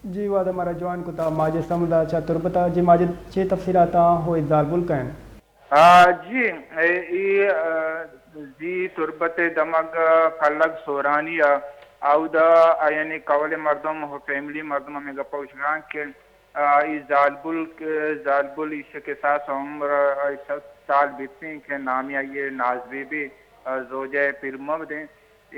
جی، وعدہ مارا جوان کتا ماجد سمدا چہ تربتا۔ جی ماجد، چے تفصیلاتاں ہوئی زالبول کن؟ آ، جی، اے، اے، آ، زی تربت دمگ کلگ سورانی ء، اودا آیانی کول مردم و فیملی مردم ہمیں گپا گوشگاں کہ، آ، ای زالبول، زالبول ایش کساس عمر، آ، شست سال بیتیں کہ نامی آئی ناز بی بی، آ، زوجہ پیر محمد ایں۔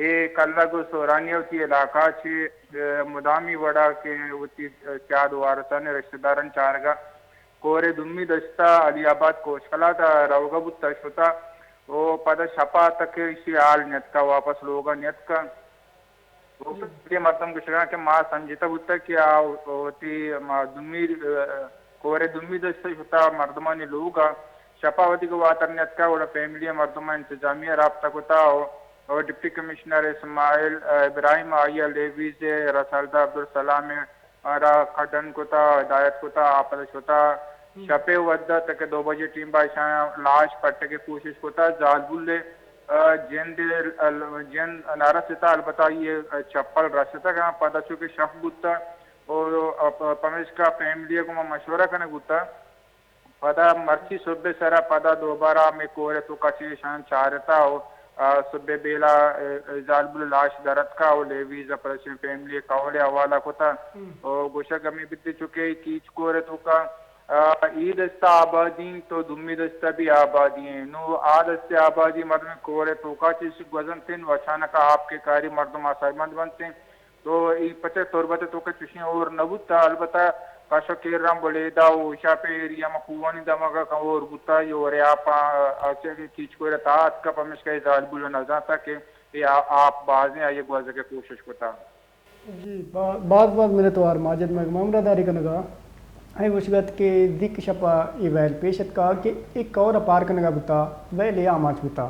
اے کلگ و سورانی وتی علاقہ چی، آ، مدامی وڑا کہ وتی سیاد وارثانی رشتہ داران چارگا کور دومی دشتا علی آباد کوشکلات ء روگا بوت ء شت ء و پدا شپ ء تک ایشی حال نیتکا، واپس لوگا نیتکا۔ و پدا مردم گشگاں کہ ما سمجھتا بوتا کہ آ وتی ما دومی، ء، کور دومی دشتا شتا مردمانی لوگا۔ شپ ء وتی گواتر نیتکا، گڑا فیملی ء مردم انتظامیہ رابطہ کتا و، و ڈپٹی کمشنر اسماعیل، ء، ابراہیم آئی ء لیویز ء رسالدار عبدالسلام ء را کڈن کتا، ہدایت کتا، آ پدا شتا۔ شپے وھد ء تک دو بجے ٹیم با اشاں لاش پٹگ ء کوشش کتا۔ زالبول ء، ء، جند ء، ال-، جند نہ رستا، البتہ آئی ء چپل رستگ آں۔ پدا چونکہ شپ بوتا و، ء، پ-، پمیشکا فیملی ء گوما مشورہ کنگ بوتا۔ پدا مرچی صبح سرا پدا دوبارہ ہمے کور ء توکا چہ ایشاں چارتا و، آ، صبح بیلا، ء، زالبول لاش در اتکا و لیویز ء پدا چہ فیملی ء کول ء حوالہ کتا و گوشگ ہمے بیت چونکہ کیچ کور ء توکا، آ، ای دست ء آبادی انت و دومی دست ء بھی آبادی انت۔ نو آ دست ء آبادی مردم کور ء توکا چہ گوزنت انت و اچانک آپ کے کاری مردم آسرمند بنت انت۔ تو ای پچ ء تربت ء توکا چشیں ہور نہ بوت، البتہ کش ء کیراں بلیدہ و شاپ ء ایریا ما کوہانی دمگ ء کم ہور بوت، اے ہور ء آپ آ، آ، چہ کیچکور ء تہا اتکہ، پمیشکا اے زالبول ء نزانتہ کہ اے آ-، آپ بازیں، آئی ء گوزگ ء کوشش کتہ۔ جی، با-، باز باز منتوار ماجد مئے گوما ہمراہداری کنگ ء۔ اے گوشگ ات کہ زیک شپ ء اے ویل پیش اتکہ کہ اے کور ء پار کنگ ء بوتہ، ویل اے آماچ بوتہ۔